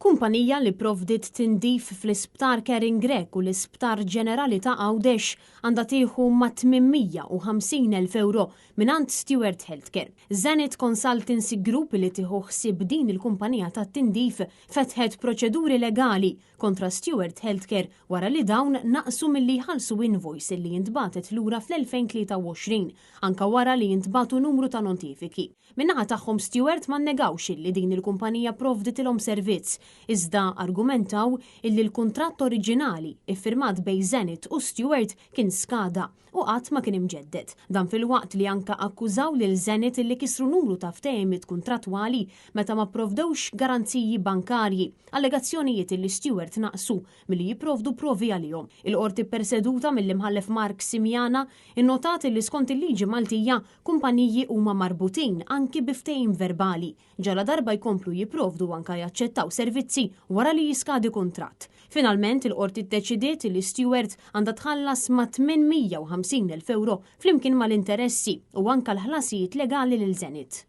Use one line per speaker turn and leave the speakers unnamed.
Kumpanija li pprovdiet tindif fl-Isptar Karen Grech u l-Isptar Ġenerali ta' Għawdex għandha tieħu mat-850,000 ewro mingħand Steward Healthcare. Zenith Consultancy Group li tieħu ħsieb din il-kumpanija tat-tindif fetħet proċeduri legali kontra Steward Healthcare wara li dawn naqsu milli jħallsu invoice li intbagħtet lura fl-2023 anka wara li intbagħtu numru ta' notifiki. Min-naħa tagħhom Steward ma nnegawx illi din il-kumpanija pprovditilhom servizz, iżda argumentaw illi l-kuntratt oriġinali iffirmat bejn Zenith u Steward kien skada u qatt ma kien imġedded. Dan filwaqt li anka akkużaw lil Zenith illi kisru numru ta' ftehimiet kuntrattwali meta ma pprovdewx garanziji bankarji, allegazzjonijiet illi Steward naqsu milli jipprovdu provi għalihom. Il-Qorti pperseduta mill-Imħallef Mark Simiana innotat illi skont il-liġi Maltija, Kumpaniji huma marbutin anki bi ftehim verbali, ġaladarba jkomplu jipprovdu anka jaċċettaw servizzi wara li jiskadi kuntratt. Finalment, il-Qorti ddeċidiet li Steward għandha tħallas mat-850,000 ewro flimkien mal-interessi u anka l-ħlasijiet legali lil Zenith.